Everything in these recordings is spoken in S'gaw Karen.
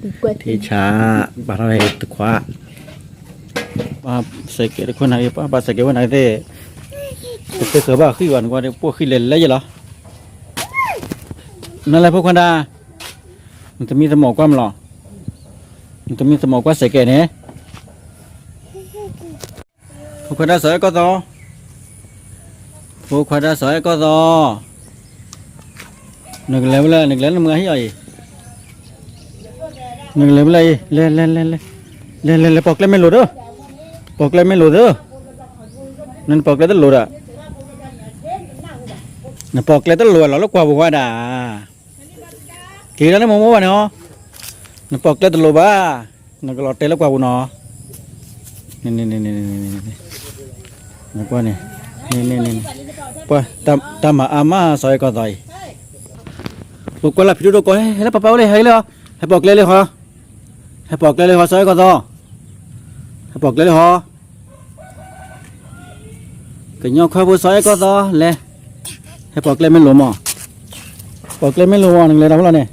ထံဆး ဘၣ်ထီၣ်ဝဲတခွး, ဘၣ်စဲးကဲးတခွးနၤဂ့ၤ ပှၤဘၣ်စဲးကဲးဝဲနၤဂ့ၤသ့ၣ်, တသ့ဃၢၤဘၣ်ဃံၣ်ဘၣ် နကွၢ်ဒီးပိာ်ဃံၣ်လဲၤလဲၤယဲလီၤ, နလဲၤဖိခွါဒါ, နတမံၤသမီၣ်ကွၢ်မလီၤ, နတမံၤသမီၣ်ကွၢ်စဲးကဲးန့ၣ် ဖိခွါဒါစီၤအဲၣ်ကီၢ်သီ, ဖိခွါဒါစီၤအဲၣ်ကီၢ်သီ, နကလဲၤဝဲလၢ နကလဲၤလၢနမုၢ်ဟံၣ်အီၤအံၤ, နကလဲၤဝဲလၢအံၤ လဲၤ လဲၤ လဲၤ လဲၤ လဲၤ လဲၤ ပိာ်ကျဲမ့ၢ်လိၤဒီး, ပိာ်ကျဲမ့ၢ်လိၤသၢ, နပိာ်ကျဲတလိၤဒီး, နပိာ်ကျဲတလိၤလီၤလၢကွၢ်ပူၤဝဲဒၣ် က့ၤဒၣ်လၢမိၢ်မိၢ်ဘၣ်န့ၣ်ဟီ, နပိာ်ကျဲတလိၤဘၣ်, နကလီၤတဲာ်လၢကွၢ်ပူၤနီၤ, နကွၢ်န့ၣ်, ပှၤတၢ်မၤအါမးစီၤအဲၣ်ကီၢ်သီအံၤ, ပကွၢ်လၢဖံးဒိၣ်ဒိၣ်ကီး ဟဲလၢပၢ်ပၢ်အိၣ်လံ ဟဲက့ၤလၢဟီ, ဟဲပိာ်ကျဲလၢဟီ, ဟဲပိာ်ကျဲလၢဟီ စီၤအဲၣ်ကီၢ်သီ, ဟဲပိာ်ကျဲလၢဟီ ကညီခွဲးဖိစီၤအဲၣ်ကီၢ်သီလဲၤ, ဟဲပိာ်ကျဲမ့ၢ်လိၤမး, ပိာ်ကျဲမ့ၢ်လိၤမး နကလဲၤတၢ်ဖဲလီၤန့ၣ်,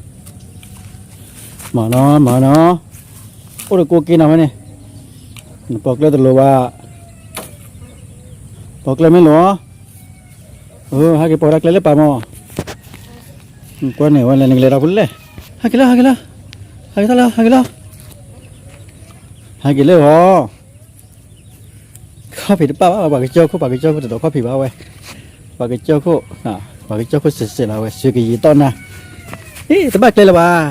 မၤနီၤ မၤနီၤ, အိၣ်တကိးက့ၤနီၤဖဲန့ၣ်, နပိာ်ကျဲတလိၤဘၣ်, ပိာ်ကျဲမ့ၢ်လိၤ, ဟဲက့ၤပိာ်တၢ်ကျဲလၢပၢ်မး, ကွၢ်န့ၣ်ဝဲလဲၣ် နကလဲၤတၢ်ဖဲလဲၣ်, ဟဲက့ၤလၢ ဟဲက့ၤလၢ, ဟဲက့ၤလၢ ဟဲက့ၤလၢ, ဟဲက့ၤလၢဟီ ခီၣ်ဖံးတပာ်ဘၣ် ပှၤကစၢၢ်ခိၣ် ပှၤကစၢၢ်ခိၣ်တဒိးခီၣ်ဖံးဘၣ်ဝဲ, ပှၤကစၢၢ်ခိၣ်, ပှၤကစၢၢ်ခိၣ်စဲးစဲးလီၤဝဲ စူးကယံာ်တီၢ်နၤ, အ့ တဘၣ်ကျဲလၢၤဘၣ်,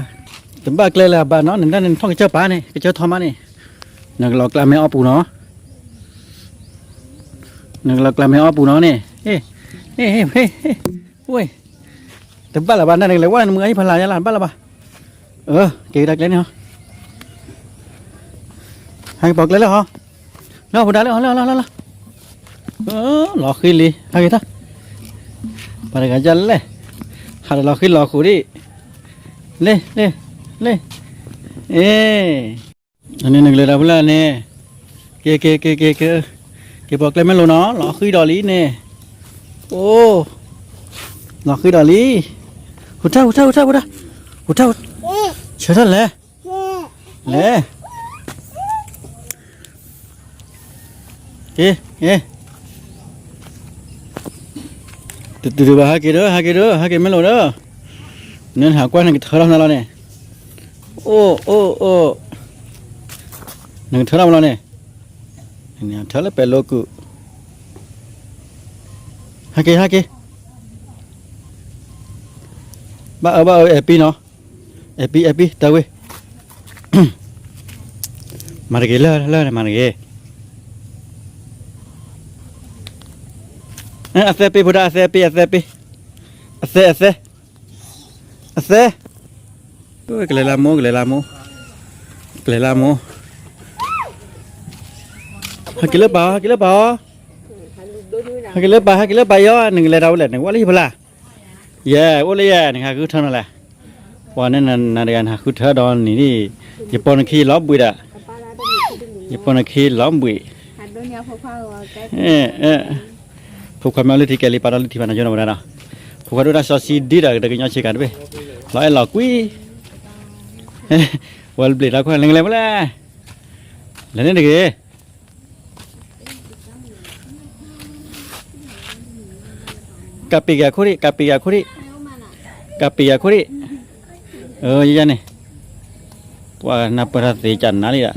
တဘၣ်ကျဲလၢၤဘၣ်နီၤ နဒၣ်န့ၣ်ထီၣ်ကစၢၢ်ပာ်န့ၣ် ကစၢၢ်ထီမးန့ၣ်, နကလီၤကျါမ့ၢ်အီၣ်ပူၤနီၤ, နကလီၤကျါမ့ၢ်အီၣ်ပူၤနီၤန့ၣ်, ဝဲ တဘၣ်လၢၤဘၣ် နနကလဲၤဝဲနမုၢ်အဟံၣ်ဖးလၢ်ယါလၢ် တဘၣ်လၢၤဘၣ်, အၢ က့ၤကဒါကျဲန့ၣ်ဟီ ဟဲက့ၤပိာ်ကျဲလၢဟီ, လၢဟီဖိဒါလၢဟီ လၢဟီ လၢဟီ လၢဟီ, လီၤဃံလံ ဟဲက့ၤထီၣ်, ပှၤတဂၤယါလဲၣ်, ဟးတလီၤဃံလီၤဃိးဒံး, လ့ လ့ လ့, အ့ အန့ၣ်နကလဲၤတၢ်ဖဲလဲၣ်န့ၣ်, က့ၤ က့ၤ က့ၤ က့ၤ က့ၤ, က့ၤပိာ်ကျဲမ့ၢ်လိၤနီၤ လီၤဃံဒီးလံန့ၣ်, အိ လီၤဃံဒီးလံ, ဟူထၢ ဟူထၢ ဟူထၢ ဟူထၢ, ဟူထၢ, ဆၢထၢၣ်လဲၣ်, လဲၣ် က့ၤ က့ၤ, တတုၤဒံးဘၣ် ဟဲက့ၤဒီး ဟဲက့ၤဒီး ဟဲက့ၤမ့ၢ်လိာ်ဒီး, နဟးကွၢ်နကထၢထီၣ်နၤလီၤန့ၣ်, အိ အိ အိ နကထၢထီၣ်မးလီၤန့ၣ်, ထၢလၢပဲၤလိကုၣ်, ဟဲက့ၤ ဟဲက့ၤ, ဘၣ်အၢ ဘၣ်အၢ အဲၣ်ပံနီၤ, အဲၣ်ပံ အဲၣ်ပံ တၢ်ဝ့ၢ်, မၤတဂ့ၤလၢ လၢ မၤတဂ့ၤ, အသဲပ့ၤ ဖိဒါ အသဲပ့ၤ အသဲပ့ၤ, အသဲ အသဲ, အသဲ, ကလဲၤလၢမိၢ် ကလဲၤလၢမိၢ်, ကလဲၤလၢမိၢ်, ဟဲက့ၤလၢပၢ် ဟဲက့ၤလၢပၢ်အီၤ, ဟဲက့ၤလၢပၢ် ဟဲက့ၤလၢပၢ်အီၤ နကလဲၤတၢ်ဖဲလဲၣ် နကဝဲလၢဟံၣ်ဖဲလဲၣ်, ယဲ အိၣ်လၢယဲ နကဟးဃုထၢနၤလဲၣ်, ပှၤန့ၣ်နၤတဂၤ နဟးဃုထၢဒီးနံၤဒ်, ယပိာ်နခံလီၤဘှံးဒီး, ယပိာ်နခံလီၤဘှံး, ဖိခွါမ့ၢ်အိၣ်လၢထံကဲလံ ပာ်ဒီးလၢထံဘၣ်နၤယိနီၢ်ဝဲဒၣ်ဒီး, ဖိခွါဒိၣ်တၢ်စီဆှံဒ်ဒီး တကညီဆ့ကၤတဘ့ၣ်, လီၤအဲၣ်လီၤကွံ, ဝဲဘျ့းတၢ်ခွဲး နကလဲၤဖဲလဲၣ်, လဲၤန့ၣ်တဂ့ၤ ကပံာ်ကၤခိၣ်ဒံး ကပံာ်ကၤခိၣ်ဒံး ကပံာ်ကၤခိၣ်ဒံး, အၢ ယယၤန့ၣ်, ပှၤနၢ်ပၢၢ်ထီၣ်သ့ကနၤလံဒီး,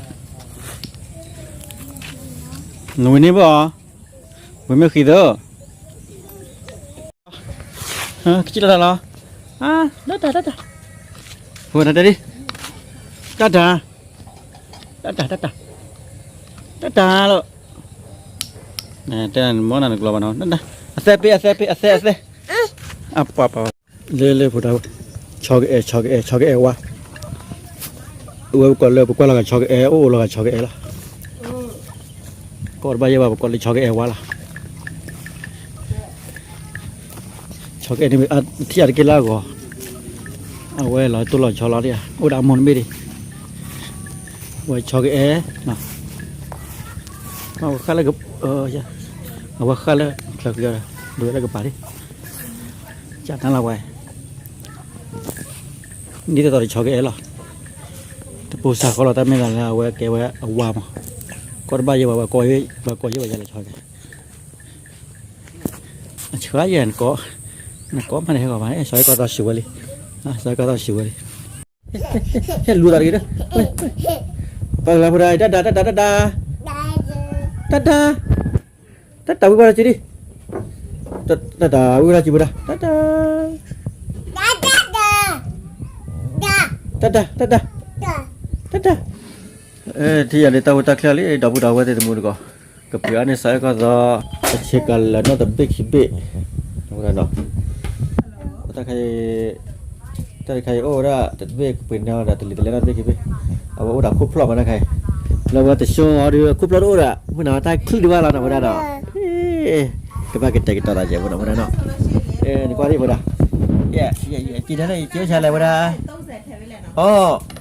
နဝံၤန့ၢ်ဘၣ်အီၤ, ဝံၤမ့ၢ်ဃံးသၢ ကစံၣ်လီၤတၢ်လီၤ, တၢ်တၢ် တၢ်တၢ်, ဖိတၢ်တဲဒ်, တၢ်တၢ်, တၢ်တၢ် တၢ်တၢ်, တၢ်တၢ်လီၤ, တဲမ့ၢ်နၤနကျိၤဘၣ်နီၤ, အသဲပ့ၤ အသဲပ့ၤ အသဲ အသဲ, အပှၤပှၤ, လၢလၢဖိတၢ်, ဆီကအဲၣ် ဆီကအဲၣ် ဆီကအဲၣ်ဝါ, အဝဲပကွၢ်လၢပကွၢ်လီၤဂာ်ဆီကအဲၣ် အိၣ်အိၣ်လီၤဂာ်ဆီကအဲၣ်လီၤ, ကီၢ်တဘၣ်ယဲဘၣ် ပကွၢ်လၢဆီကအဲၣ်ဝါလီၤ. ဆီကအဲၣ်န့ၣ် အထံၣ်အတက့ၢ်လၢအဂီၢ်, အဝဲလီၤတိၢ်လီၤဆီလီၤဒံးဧါ, အိၣ်ဒီးအမိၢ်တဘ့ၣ်ဒံး, ဝဲဆီကအဲၣ်, အဝဲဃၣ်လၢ, အဝဲဃၣ်လၢချၢဃံအီၤဒီး ဒိးဝဲလၢကပၤဒံး, ကနၤလီၤဝဲ, ဒ်သိးသိးဒီးဆီကအဲၣ်လီၤ. ပိၢ်စၢ်ဃီလီၤတၢ်မ့ၢ်သးလၢအဝဲကဲဝဲအဝါမး, ကီၢ်တဘၣ်ယဲဘၣ် ဝဲကီၢ်ယဲဘၣ်ယဲလဲၤဆီကဲ, အဆှါယဲနကီၢ်, နကီၢ်မးန့ၣ်ဟဲဂီၤမး, စီၤအဲၣ်ကီၢ်သီစူၤဝဲလံ, စီၤအဲၣ်ကီၢ်သီစူၤဝဲလံ, ဟဲလူၤသးတဂ့ၤ, ပှၤလၢဖိဒၣ် တၢ်ဒါ တၢ်ဒါ တၢ်ဒါ, တၢ်ဒါ, တၢ်ဒါဝံၤဘၣ်ဒီးက့ၤဒံး, တၢ်ဒါဝံၤဘၣ်ဒီးက့ၤဖိဒၣ် တၢ်ဒါ, တၢ်ဒါ တၢ်ဒါ, တၢ်ဒါ, ထံၣ်ယၤဒ်တၢ်ဟူတၢ်ချ့လံ ဒီပုၢ်ဒီဝဲၢ်သ့ၣ်တမူတကိး, ကပှ့ၤအါန့ၢ်စီၤအဲၣ်ကီၢ်သီ အဆ့ကၤလၢာ်နီၢ်တဘ့ၣ်ခံဘ့ၣ်, ဝဲဒၣ်နီၤ, တၢ်တခါအံၤအိၣ်ဝဲဒၣ်တဘ့ၣ် ကပှ့ၤန့ၢ်အီၤဒီးတလံၤတလဲနီၢ်တဘ့ၣ်ခံဘ့ၣ်, အဝဲအိၣ်ဒီးခိၣ်ဖျီၣ်မးတၢ်ခါအံၤ, လၢဝဲတဆိအီၤဒီးခိၣ်ဖျီၣ်တအိၣ်ဒီး မုၢ်နၤဝဲတၢ်ချုးဒံးဘၣ်လီၤနီၤဝဲဒၣ်နီၤ, ကဘၣ်ကတဲာ်ကတီၤသးကဲးဖိနီၤဝဲဒၣ်နီၤ, နကွၢ်ဒံးဖိဒၣ်, က့ၤဒ်လဲၣ် က့ၤအိၣ်ဆါလဲၣ်ဝဲဒၣ်, အ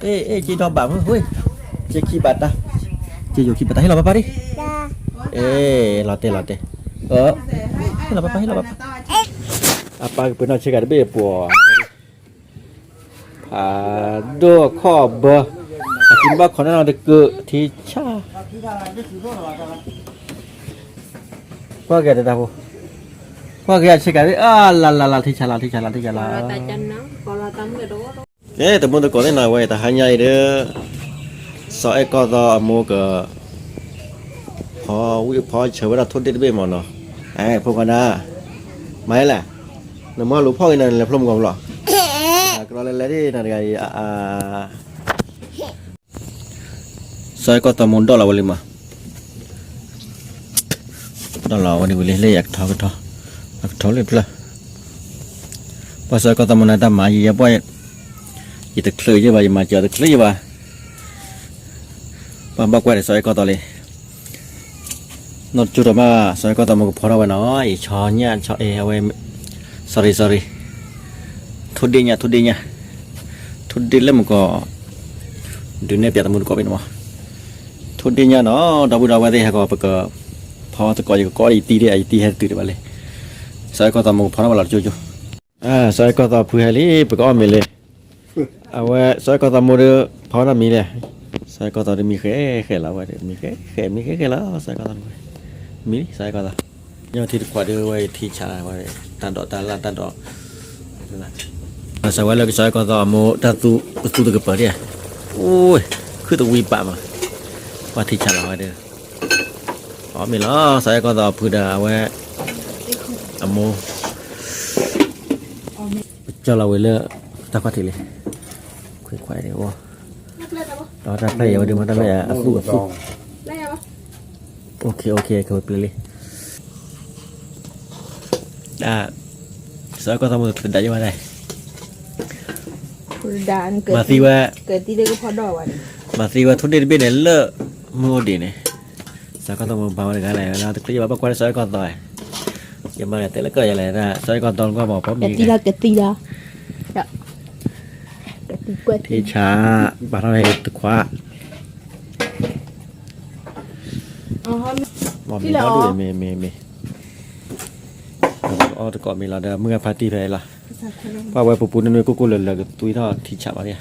ီ, အ့ၣ် အ့ၣ် က့ၤဒီးဘၣ်မုၢ်, က့ၤခံဘၣ်တၢ်, က့ၤယိၤခံဘၣ်တၢ် ဟ့ၣ်လီၤပၢ်ပၢ်ဒံး, အ့ၣ် လီၤတဲာ်လီၤတဲာ်, ဟ့ၣ်လီၤပၢ်ပၢ် ဟ့ၣ်လီၤပၢ်ပၢ်, အပၢ်ကပှ့ၤနီၢ်ဆ့ကၤတဘ့ၣ်ပှၤ, ဖးဒိၣ်ခီၣ်ဘၢ, အကံဘၣ်ခီၣ်နၢ်နီတကုာ် ထံဆၣ် ကွၢ်က့ၤတၢ်ဖိ, ကွၢ်က့ၤအဆ့ကၤတဘ့ၣ် အါ လၢ်လၢ်လၢ် ထံဆၣ်လီၤ ထံဆၣ်လီၤ ထံဆၣ်လီၤ, ကဲ တမူတကိးသ့ၣ်နီၤ ဝဲတဟါညါအံၤဒီး စီၤအဲၣ်ကီၢ်သီအမိၢ်က ဖီဝံၣ်ဖီဆၢဝဲဒၣ်ထိၣ်ဒ့ၣ်တဘ့ၣ်မးနီၤ, အဲ ဖိခွါဒၣ်, မၤလဲၣ်, နမ့ၢ်လူၤဖီၣ်က့ၤနၤ နလဲၤဖျိမုၢ်ကီၢ်ဖျိ, ကလီလၢလဲၤဒ်နၤတဂၤအံၤ, စီၤအဲၣ်ကီၢ်သီမိၢ်ဒီၣ်လီၤဝဲလံမး, ဒီၣ်လီၤဝဲဒ်ဝံၤလံ လၢယကထီကထီ, အကထီလၢဖျၢၣ်, ပှၤစီၤအဲၣ်ကီၢ်သီမိၢ်နၤတၢ်မၤယံၤယဲပှၢ်, ယတချုးယဲဘၣ် ယမၤစၢၤတချုးယဲဘၣ်, ပှၤဘၣ်ကွၢ်ဒီးစီၤအဲၣ်ကီၢ်သီလံ နီၢ်ကၠိတမး စီၤအဲၣ်ကီၢ်သီမိၢ်ကဖီထီၣ်ဝဲနီၤ အံၤဆီညၣ်ဆီအ့ အဝဲ sorry sorry, ထိၣ်ဒ့ၣ်ညၣ် ထိၣ်ဒ့ၣ်ညၣ်, ထိၣ်ဒ့ၣ်လၢမုၢ်ကီၢ်, ဒုးနဲၣ်ပၠးတမူတကိးဘ့ၣ်န့ၣ်မး, ထိၣ်ဒ့ၣ်ညၣ်နီၤ ဒီပုၢ်ဒီဝဲၢ်သ့ၣ်ဟဲကီး ပကဖီသကိး ယကကိးယတံၤဒၣ် ယတံၤဟဲတတုၤဒံးဘၣ်လံ, စီၤအဲၣ်ကီၢ်သီမိၢ်ကဖီထီၣ်ဝဲလီၤကၠိကၠိ, စီၤအဲၣ်ကီၢ်သီဖုဟဲလံ ပကအီၣ်မ့ၤလံ အဝဲ စီၤအဲၣ်ကီၢ်သီမိၢ်ဒီး ဖီဝဲဒၣ်မံၤလဲၣ်, စီၤအဲၣ်ကီၢ်သီဒီးမံၤဃဲဃဲလီၤဝဲ မံၤဃဲဃဲ မံၤဃဲဃဲလီၤ စီၤအဲၣ်ကီၢ်သီမိၢ်, မံၤလံ စီၤအဲၣ်ကီၢ်သီ, ညီထံတခွးဒီးဝဲထံဆးဝဲ တၢ်ဒိးတၢ်လၢ်တၢ်ဒိး, စးဝဲလၢကစီၤအဲၣ်ကီၢ်သီအမိၢ်တၢ်သူကသူတကပၤဒၣ်, အိ ခုၣ်တဝံၤပာ်မး, ပှၤထံဆးလီၤဝဲဒီး, အီၣ်မ့ၤလီၤ စီၤအဲၣ်ကီၢ်သီဖုဒီးအဝဲ အမိၢ် ကၠီလီၤဝဲလၢ တၢ်ခွါထံးလံ, ခွဲးခွဲးန့ၣ်အိၣ်, ဒီးတၢ်ဖျဲၣ်ယၤဝဲဒုးမ့ၢ်တၢ်ဖျဲၣ်ယၤအသူၣ်အသူၣ်, အိၣ်ခ့ အိၣ်ခ့ ကဝဲပျဲလံ, ဒ် စီၤအဲၣ်ကီၢ်သီမိၢ်တဒၣ်ယဲဝဲဒၣ်, မၤသံဝဲ, မၤသံဝဲထိၣ်ဒ့ၣ်တဘ့ၣ်န့ၣ်လၢ မုၢ်အိၣ်ဒံးန့ၣ်, စီၤအဲၣ်ကီၢ်သီမိၢ်ဘၣ်ဝဲတဂၤလဲၣ် တချုးယဘၣ်ဘၣ်ကွၢ်လၢစီၤအဲၣ်ကီၢ်သီ, ယမၤလဲၤတဲလၢကၢၢ်ယၤလဲၣ် စီၤအဲၣ်ကီၢ်သီကီၢ်မး ဖီမံၤ ကသံလီၤ ကသံလီၤ, ထံဆး ဘၣ်ထီၣ်ဟဲတခွါ, မ့ၢ်မ့ၢ်မ့ၢ်မ့ၢ်, အီၣ်တကိးမ့ၤလီၤဒီး မုၢ်ဂၤဖါတံၢ်ဖဲအံၤလီၤ, ပှၤဝဲပူၤပူၤနွံနွံကိၢ်ကိၢ်လၢာ်လၢာ်ကသွံထီၣ်ထံဆးဘၣ်ဒၣ်